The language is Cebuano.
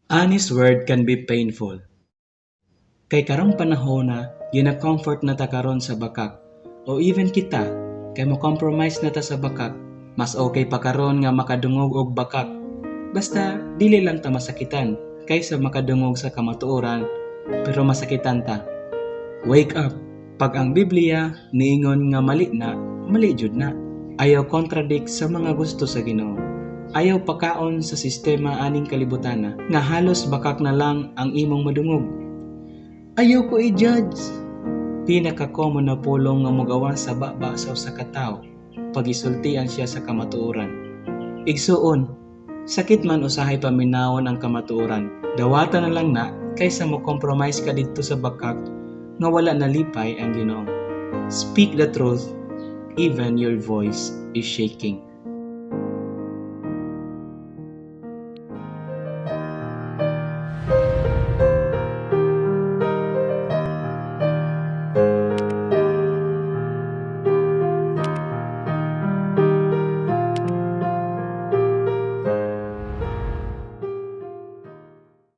Honest word can be painful. Kay karong panahona, gina-comfort na ta karon sa bakak. O even kita, kay mo compromise na ta sa bakak, mas okay pa karon nga makadungog og bakak. Basta dili lang ta masakitan kaysa makadungog sa kamatuoran pero masakitan ta. Wake up! Pag ang Biblia niingon nga mali na, mali jud na. Ayaw contradict sa mga gusto sa Ginoo. Ayaw pakaon sa sistema aning kalibutana nga halos bakak na lang ang imong madungog. Ayaw ko i-judge. Pinaka-common na pulong nga mogawas sa baba sa usa ka tawo pag isultian siya sa kamatuoran. Igsuon, sakit man usahay paminawon ang kamatuoran. Dawata na lang na kaysa mo compromise ka didto sa bakak nga wala nalipay ang Ginoo. Speak the truth even your voice is shaking.